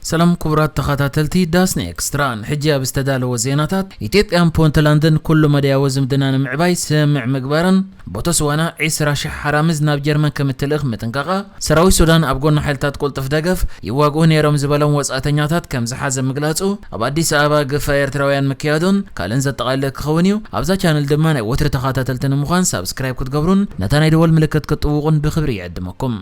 ሰላም ክቡራት ተኸታተልቲ ዳስኒ ኤክስትራ፣ ንሕጂ ኣብ ዝተዳለወ ዜናታት፣ ኢትዮጵያን ፑንትላንድን ኩሉ መዳያዊ ዝምድና ንምዕባይ ስምምዕ ምግባረን፣ ቦተስዋና ዒስራ ሽሕ ሓራምዝ ናብ ጀርመን ከም እትልእኽ ምጥንቃቓ፣ ሰራዊት ሱዳን ኣብ ጎኒ ሓይልታት ቅልጡፍ ደገፍ ይዋግኡ ነይሮም ዝበሎም ወጻእተኛታት ከም ዝሓዘ ምግላጹ፣ ኣብ ኣዲስ ኣበባ ግፋ ኤርትራውያን ምክያዱን ካልእን ዘጠቓልል ክኸውን እዩ። ኣብዛ ቻነል ድማ ናይ ወትሪ ተኸታተልቲ ንምዃን ሳብስክራይብ ክትገብሩን ነታ ናይ ደወል ምልክት ክትጥውቑን ብኽብሪ ይዕድመኩም።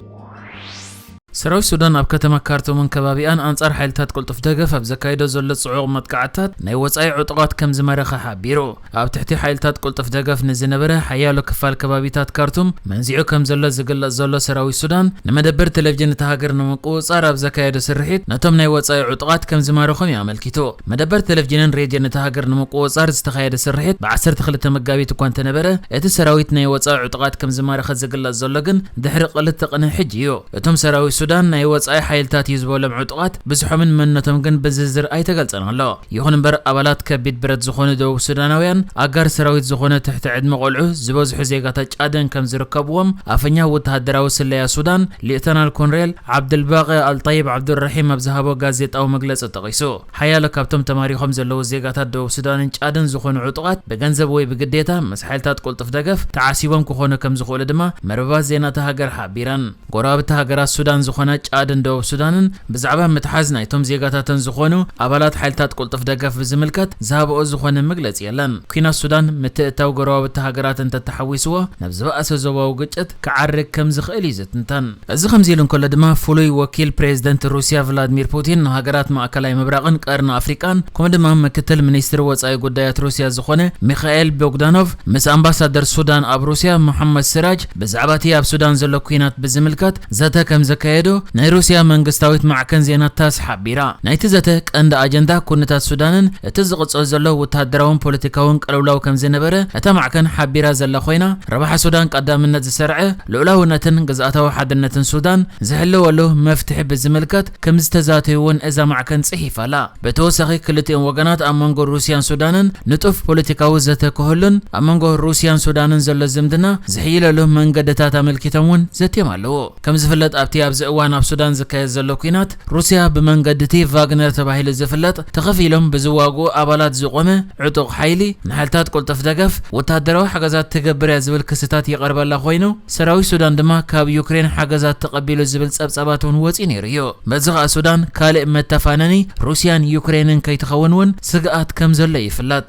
ሰራዊት ሱዳን ኣብ ከተማ ካርቱምን ከባቢኣን ኣንጻር ሓይልታት ቅልጡፍ ደገፍ ኣብ ዘካይዶ ዘሎ ጽዑቕ መጥቃዕትታት ናይ ወጻኢ ዕጡቓት ከም ዝማረኸ ሓቢሩ። ኣብ ትሕቲ ሓይልታት ቅልጡፍ ደገፍ ንዝነበረ ሓያሎ ክፋል ከባቢታት ካርቱም መንዚዑ ከም ዘሎ ዝግለጽ ዘሎ ሰራዊት ሱዳን፣ ንመደበር ቴሌቪዥን እታ ሃገር ንምቁጽጻር ኣብ ዘካየዶ ስርሒት ነቶም ናይ ወጻኢ ዕጡቓት ከም ዝማረኾም እዩ ኣመልኪቱ። መደበር ቴሌቪዥንን ሬድዮን እታ ሃገር ንምቁጽጻር ዝተኻየደ ስርሒት ብ ዓሰርተ ክልተ መጋቢት እኳ እንተነበረ፣ እቲ ሰራዊት ናይ ወጻኢ ዕጡቓት ከም ዝማረኸ ዝግለጽ ዘሎ ግን ድሕሪ ክልተ ቅነ ሕጂ እዩ። እቶም ሰራዊት ሱዳን ናይ ወጻኢ ሓይልታት እዩ ዝበሎም ዕጡቓት ብዝሖምን መንነቶም ግን ብዝርዝር ኣይተገልጸን ኣሎ። ይኹን እምበር፣ ኣባላት ከቢድ ብረት ዝኾኑ ደቡብ ሱዳናውያን፣ ኣጋር ሰራዊት ዝኾነ ትሕቲ ዕድመ ቆልዑ ዝበዝሑ ዜጋታት ጫድን ከም ዝርከብዎም ኣፈኛ ወተሃደራዊ ስለያ ሱዳን ሌተናል ኮንሬል ዓብድልባቂ ኣልጣይብ ዓብዱራሒም ኣብ ዝሃቦ ጋዜጣዊ መግለጺ ጠቒሱ። ሓያሎ ካብቶም ተማሪኾም ዘለዉ ዜጋታት ደቡብ ሱዳንን ጫድን ዝኾኑ ዕጡቓት ብገንዘብ ወይ ብግዴታ ምስ ሓይልታት ቅልጡፍ ደገፍ ተዓሲቦም ክኾኑ ከም ዝኽእሉ ድማ መርበባት ዜና እታ ሃገር ሓቢረን። ጎረባብቲ ሃገራት ሱዳን ዝኾና ጫድን ደቡብ ሱዳንን ብዛዕባ ምትሓዝ ናይቶም ዜጋታተን ዝኾኑ ኣባላት ሓይልታት ቅልጡፍ ደገፍ ብዝምልከት ዝሃብኦ ዝኾነ መግለጺ የለን። ኲናት ሱዳን ምትእትታው ጎረባብቲ ሃገራት እንተተሓዊስዎ ናብ ዝበኣሰ ዞባዊ ግጭት ክዓርግ ከም ዝኽእል እዩ ዝትንተን። እዚ ከምዚ ኢሉ እንከሎ ድማ ፍሉይ ወኪል ፕሬዝደንት ሩስያ ቭላድሚር ፑቲን ንሃገራት ማእከላይ ምብራቕን ቀርኒ ኣፍሪቃን ከምኡ ድማ ምክትል ሚኒስትር ወጻኢ ጉዳያት ሩስያ ዝኾነ ሚኻኤል ቦግዳኖቭ ምስ ኣምባሳደር ሱዳን ኣብ ሩስያ መሓመድ ስራጅ ብዛዕባ እቲ ኣብ ሱዳን ዘሎ ኲናት ብዝምልከት ዘተ ከም ዘካየዱ ናይ ሩስያ መንግስታዊት ማዕከን ዜና ታስ ሓቢራ። ናይቲ ዘተ ቀንዲ ኣጀንዳ ኩነታት ሱዳንን እቲ ዝቕጽል ዘሎ ወተሃደራውን ፖለቲካውን ቅልውላው ከም ዝነበረ እታ ማዕከን ሓቢራ ዘላ ኮይና፣ ረብሓ ሱዳን ቀዳምነት ዝሰርዐ ልኡላውነትን ግዝኣታዊ ሓድነትን ሱዳን ዝሕለወሉ መፍትሒ ብዝምልከት ከም ዝተዛተዩ እውን እዛ ማዕከን ጽሒፋ ኣላ። ብተወሳኺ ክልቲኦም ወገናት ኣብ መንጎ ሩስያን ሱዳንን ንጡፍ ፖለቲካዊ ዘተ ክህሉን ኣብ መንጎ ሩስያን ሱዳንን ዘሎ ዝምድና ዝሕይለሉ መንገድታት ኣመልኪቶም እውን ዘትዮም ኣለዉ። ከም ዝፍለጥ ኣብቲ ኣብዚ እዋን ኣብ ሱዳን ዝካየድ ዘሎ ኲናት ሩስያ ብመንገዲ እቲ ቫግነር ተባሂሉ ዝፍለጥ ተኸፊሎም ብዝዋግኡ ኣባላት ዝቖመ ዕጡቕ ሓይሊ ንሓይልታት ቅልጡፍ ደገፍ ወተሃደራዊ ሓገዛት ትገብር እያ ዝብል ክስታት ይቐርበላ ኮይኑ ሰራዊት ሱዳን ድማ ካብ ዩክሬን ሓገዛት ተቐቢሉ ዝብል ጸብጻባት እውን ወጺኡ ነይሩ እዩ። በዚ ኸኣ ሱዳን ካልእ መተፋነኒ ሩስያን ዩክሬንን ከይትኸውን እውን ስግኣት ከም ዘሎ ይፍለጥ።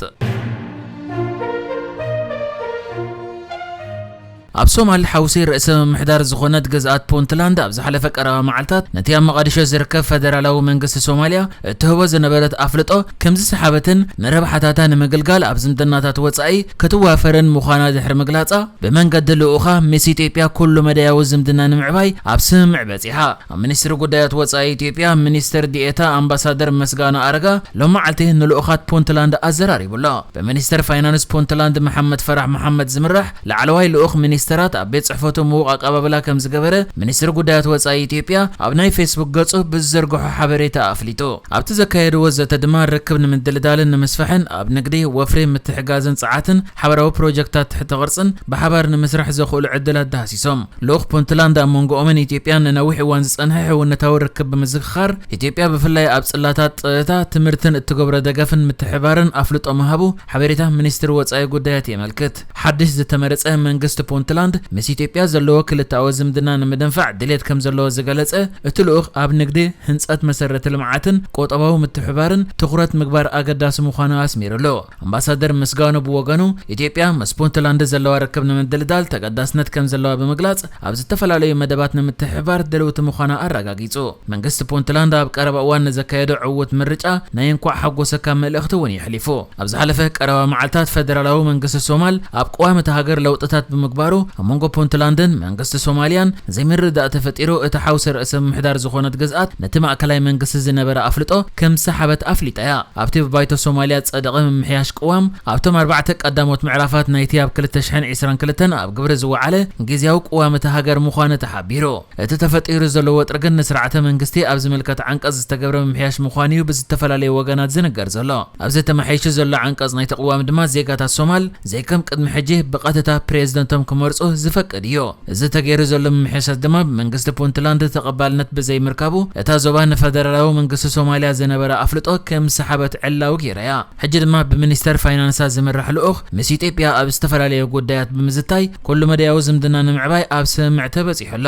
ኣብ ሶማል ሓውሲ ርእሰ ምምሕዳር ዝኾነት ግዝኣት ፑንትላንድ ኣብ ዝሓለፈ ቀረባ መዓልታት ነቲ ኣብ መቓዲሾ ዝርከብ ፈደራላዊ መንግስቲ ሶማልያ እትህቦ ዝነበረት ኣፍልጦ ከም ዝሰሓበትን ንረብሓታታ ንምግልጋል ኣብ ዝምድናታት ወጻኢ ክትዋፈርን ምዃና ድሕሪ ምግላጻ፣ ብመንገዲ ልኡኻ ምስ ኢትዮጵያ ኩሉ መዳያዊ ዝምድና ንምዕባይ ኣብ ስምምዕ በጺሓ። ኣብ ሚኒስትሪ ጉዳያት ወጻኢ ኢትዮጵያ ሚኒስትር ዲኤታ ኣምባሳደር ምስጋና ኣረጋ ሎም መዓልቲ ንልኡኻት ፑንትላንድ ኣዘራሪቡ ኣሎ። ብሚኒስተር ፋይናንስ ፑንትላንድ መሓመድ ፈራሕ መሓመድ ዝምራሕ ላዕለዋይ ልኡኽ ሚኒስተራት ኣብ ቤት ጽሕፈቱ ምዉቕ ኣቀባብላ ከም ዝገበረ ሚኒስትሪ ጉዳያት ወጻኢ ኢትዮጵያ ኣብ ናይ ፌስቡክ ገጹ ብዝዘርግሖ ሓበሬታ ኣፍሊጡ። ኣብቲ ዘካየድዎ ዘተ ድማ ርክብ ንምድልዳልን ንምስፋሕን ኣብ ንግዲ፣ ወፍሪ፣ ምትሕጋዝን ጸዓትን ሓበራዊ ፕሮጀክታት ትሕተ ቅርጽን ብሓባር ንምስራሕ ዘኽእሉ ዕድላት ዳህሲሶም። ልኡኽ ፑንትላንድ ኣብ መንጎኦምን ኢትዮጵያን ንነዊሕ እዋን ዝጸንሐ ሕውነታዊ ርክብ ብምዝኽኻር፣ ኢትዮጵያ ብፍላይ ኣብ ጽላታት ጸጥታ፣ ትምህርትን እትገብሮ ደገፍን ምትሕባርን ኣፍልጦ ምሃቡ ሓበሬታ ሚኒስትሪ ወጻኢ ጉዳያት የመልክት። ሓድሽ ዝተመረጸ መንግስቲ ፑንትላንድ ምስ ኢትዮጵያ ዘለዎ ክልተኣዊ ዝምድና ንምድንፋዕ ድሌት ከም ዘለዎ ዝገለጸ እቲ ልኡኽ፣ ኣብ ንግዲ፣ ህንጸት መሰረተ ልምዓትን ቁጠባዊ ምትሕባርን ትኹረት ምግባር ኣገዳሲ ምዃኑ ኣስሚሩሉ። ኣምባሳደር ምስጋኑ ብወገኑ፣ ኢትዮጵያ ምስ ፑንትላንድ ዘለዋ ርክብ ንምድልዳል ተገዳስነት ከም ዘለዋ ብምግላጽ፣ ኣብ ዝተፈላለዩ መደባት ንምትሕብባር ድልውቲ ምዃና ኣረጋጊጹ። መንግስቲ ፑንትላንድ ኣብ ቀረባ እዋን ንዘካየዶ ዕዉት ምርጫ ናይ እንኳዕ ሓጎሰካ መልእኽቲ እውን የሕሊፉ። ኣብ ዝሓለፈ ቀረባ መዓልታት ፈደራላዊ መንግስቲ ሶማል ኣብ ቅዋም እታ ሃገር ለውጥታት ብምግባሩ፣ ኣብ መንጎ ፑንትላንድን መንግስቲ ሶማልያን ዘይምርድዳእ ተፈጢሩ፣ እቲ ሓውሲ ርእሰ ምምሕዳር ዝኾነት ግዝኣት ነቲ ማእከላይ መንግስቲ ዝነበረ ኣፍልጦ ከም ዝሰሓበት ኣፍሊጣ እያ። ኣብቲ ብባይቶ ሶማልያ ዝጸደቐ ምምሕያሽ ቅዋም፣ ኣብቶም ኣርባዕተ ቀዳሞት ምዕራፋት ናይቲ ኣብ ክልተ ሽሕን ዕስራን ክልተን ኣብ ግብሪ ዝወዓለ ግዝያዊ ቅዋም እታ ሃገር ምዃኑ ተሓቢሩ። እቲ ተፈጢሩ ዘሎ ወጥሪ ግን ንስርዓተ መንግስቲ ኣብ ዝምልከት ዓንቀጽ ዝተገብረ ምምሕያሽ ምዃኑ እዩ ብዝተፈላለዩ ወገናት ዝንገር ዘሎ። ኣብዚ ተመሓይሹ ዘሎ ዓንቀጽ ናይቲ ቅዋም ድማ ዜጋታት ሶማል ዘይከም ቅድሚ ሕጂ ብቐጥታ ፕሬዝደንቶም ክመርጹ ክወጾ ዝፈቅድ እዩ። እዚ ተገይሩ ዘሎ ምምሕያሻት ድማ ብመንግስቲ ፑንትላንድ ተቐባልነት ብዘይምርካቡ፣ እታ ዞባ ንፈደራላዊ መንግስቲ ሶማልያ ዝነበረ ኣፍልጦ ከም ዝሰሓበት ዕላዊ ገይራያ። ሕጂ ድማ ብሚኒስተር ፋይናንሳ ዝምራሕ ልኡኽ ምስ ኢትዮጵያ ኣብ ዝተፈላለዩ ጉዳያት ብምዝታይ፣ ኩሉ መዳያዊ ዝምድና ንምዕባይ ኣብ ስምምዕ ተበጺሑ ኣሎ።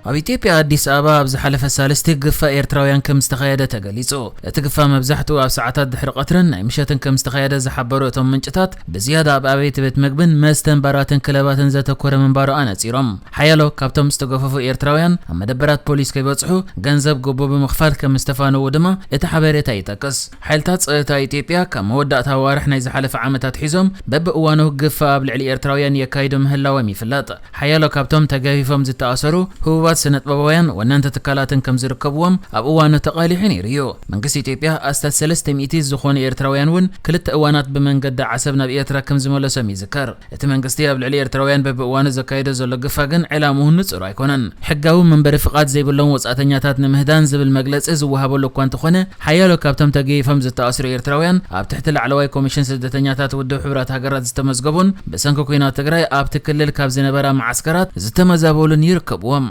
ኣብ ኢትዮጵያ ኣዲስ ኣበባ ኣብ ዝሓለፈ ሳልስቲ ግፋ ኤርትራውያን ከም ዝተኻየደ ተገሊጹ። እቲ ግፋ መብዛሕትኡ ኣብ ሰዓታት ድሕሪ ቀትርን ናይ ምሸትን ከም ዝተኻየደ ዝሓበሩ እቶም ምንጭታት፣ ብዝያዳ ኣብ ኣበይቲ ቤት መግብን መስተን ባራትን ክለባትን ዘተኮረ ምንባሩ ኣነጺሮም። ሓያሎ ካብቶም ዝተገፈፉ ኤርትራውያን ኣብ መደበራት ፖሊስ ከይበጽሑ ገንዘብ ጉቦ ብምኽፋል ከም ዝተፋነዉ ድማ እቲ ሓበሬታ ይጠቅስ። ሓይልታት ጸጥታ ኢትዮጵያ ካብ መወዳእታ ኣዋርሕ ናይ ዝሓለፈ ዓመታት ሒዞም በብእዋኑ ግፋ ኣብ ልዕሊ ኤርትራውያን የካይዱ ምህላዎም ይፍለጥ። ሓያሎ ካብቶም ተገፊፎም ዝተኣሰሩ ህቡባት ስነጥበባውያን ወነንቲ ትካላትን ከም ዝርከብዎም ኣብ እዋኑ ተቓሊሑ ነይሩ እዩ። መንግስቲ ኢትዮጵያ ኣስታት ሰለስተ ሚእቲ ዝኾኑ ኤርትራውያን እውን ክልተ እዋናት ብመንገዲ ዓሰብ ናብ ኤርትራ ከም ዝመለሶም ይዝከር። እቲ መንግስቲ ኣብ ልዕሊ ኤርትራውያን በብእዋኑ ዘካየዶ ዘሎ ግፋ ግን ዕላምኡ ንጹር ኣይኮነን። ሕጋዊ መንበሪ ፍቓድ ዘይብሎም ወጻእተኛታት ንምህዳን ዝብል መግለጺ ዝወሃበሉ እኳ እንተኾነ፣ ሓያሎ ካብቶም ተገይፎም ዝተኣስሩ ኤርትራውያን ኣብ ትሕቲ ላዕለዋይ ኮሚሽን ስደተኛታት ውድብ ሕቡራት ሃገራት ዝተመዝገቡን ብሰንኪ ኲናት ትግራይ ኣብቲ ክልል ካብ ዝነበራ መዓስከራት ዝተመዛበሉን ይርከብዎም።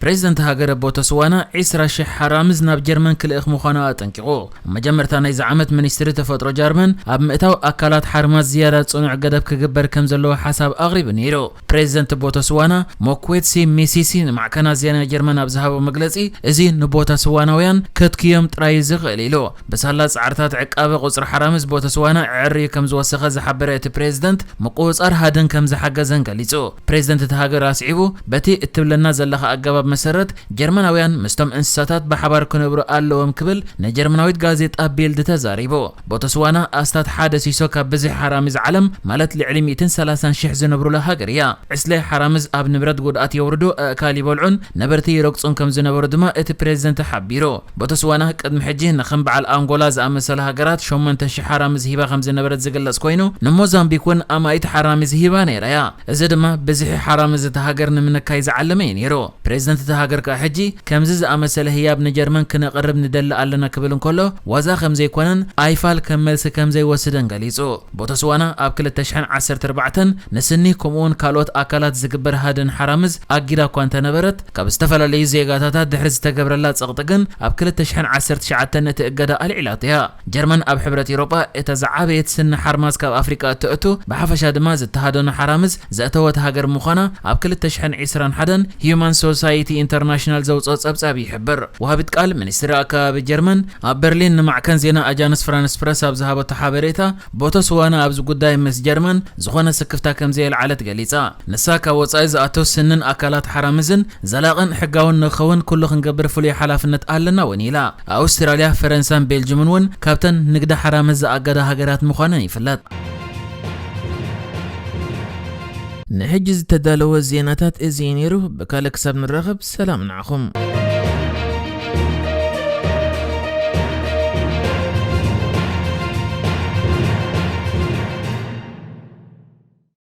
ፕሬዚደንት ሃገረ ቦተስዋና ዒስራ ሽሕ ሓራምዝ ናብ ጀርመን ክልእኽ ምዃኑ ኣጠንቂቑ። ኣብ መጀመርታ ናይዚ ዓመት ሚኒስትሪ ተፈጥሮ ጀርመን ኣብ ምእታው ኣካላት ሓርማዝ ዝያዳ ጽኑዕ ገደብ ክግበር ከም ዘለዎ ሓሳብ ኣቕሪቡ ነይሩ። ፕሬዚደንት ቦተስዋና ሞክዌትሲ ሜሲሲ ንማዕከናት ዜና ጀርመን ኣብ ዝሃቦ መግለጺ፣ እዚ ንቦተስዋናውያን ከትክዮም ጥራይ እዩ ዝኽእል ኢሉ። ብሳላ ጻዕርታት ዕቃበ ቁጽሪ ሓራምዝ ቦተስዋና ዕርዩ ከም ዝወሰኸ ዝሓበረ እቲ ፕሬዚደንት፣ ምቁጽጻር ሃድን ከም ዝሓገዘን ገሊጹ። ፕሬዚደንት እቲ ሃገር ኣስዒቡ፣ በቲ እትብለና ዘለኻ ኣገባብ መሰረት፣ ጀርመናውያን ምስቶም እንስሳታት ብሓባር ክነብሩ ኣለዎም ክብል ንጀርመናዊት ጋዜጣ ቢልድ ተዛሪቡ። ቦተስዋና ኣስታት ሓደ ሲሶ ካብ ብዝሒ ሓራምዝ ዓለም፣ ማለት ልዕሊ ሚእትን ሰላሳን ሽሕ ዝነብሩላ ሃገር እያ። ዕስለ ሓራምዝ ኣብ ንብረት ጉድኣት የውርዱ፣ ኣእካል ይበልዑን ነበርቲ ይረግጹን ከም ዝነበሩ ድማ እቲ ፕሬዚደንት ሓቢሩ። ቦተስዋና ቅድሚ ሕጂ ንከም በዓል ኣንጎላ ዝኣመሰላ ሃገራት ሸሞንተ ሽሕ ሓራምዝ ሂባ ከም ዝነበረት ዝግለጽ ኮይኑ፣ ንሞዛምቢክ እውን ኣማኢት ሓራምዝ ሂባ ነይራ እያ። እዚ ድማ ብዝሒ ሓራምዝ እታ ሃገር ንምንካይ ዝዓለመ እዩ ነይሩ። ፕሬዚደንት እታ ሃገር ከኣ ሕጂ ከምዚ ዝኣመሰለ ህያብ ንጀርመን ክነቕርብ ንደሊ ኣለና ክብል እንከሎ፣ ዋዛ ከም ዘይኮነን ኣይፋል ከም መልሲ ከም ዘይወስደን ገሊጹ። ቦተስዋና ኣብ ክልተ ሽሕን ዓሰርተ ኣርባዕተን ንስኒ ከምኡውን ካልኦት ኣካላት ዝግበር ሃድን ሓራምዝ ኣጊዳ እኳ እንተነበረት፣ ካብ ዝተፈላለዩ ዜጋታታ ድሕሪ ዝተገብረላ ጸቕጢ ግን ኣብ ክልተ ሽሕን ዓሰርተ ትሽዓተን እቲ እገዳ ኣልዒላቶ እያ። ጀርመን ኣብ ሕብረት ኤውሮጳ እታ ዝዓበየት ስኒ ሓርማዝ ካብ ኣፍሪቃ እተእቱ፣ ብሓፈሻ ድማ ዝተሃደኑ ሓራምዝ ዘእተወት ሃገር ምዃና ኣብ ክልተ ሽሕን ዕስራን ሓደን ሂዩማን ሶሳይቲ ኢንተርናሽናል ዘውጽኦ ጸብጻብ ይሕብር። ወሃቢት ቃል ሚኒስትሪ ኣከባቢ ጀርመን ኣብ በርሊን ንማዕከን ዜና ኣጃንስ ፍራንስ ፕረስ ኣብ ዝሃበቶ ሓበሬታ፣ ቦተስዋና ኣብዚ ጉዳይ ምስ ጀርመን ዝኾነ ስክፍታ ከም ዘየልዓለት ገሊጻ። ንሳ ካብ ወጻኢ ዝኣቱ ስንን ኣካላት ሓራምዝን ዘላቕን ሕጋውን ንክኸውን ኩሉ ክንገብር ፍሉይ ሓላፍነት ኣለና እውን ኢላ። ኣውስትራልያ፣ ፈረንሳን ቤልጅምን እውን ካብተን ንግዲ ሓራምዝ ዝኣገዳ ሃገራት ምዃነን ይፍለጥ። ንሕጂ ዝተዳለወ ዜናታት እዚ እዩ ነይሩ። ብካልእ ክሳብ ንራኸብ ሰላም ንዓኹም።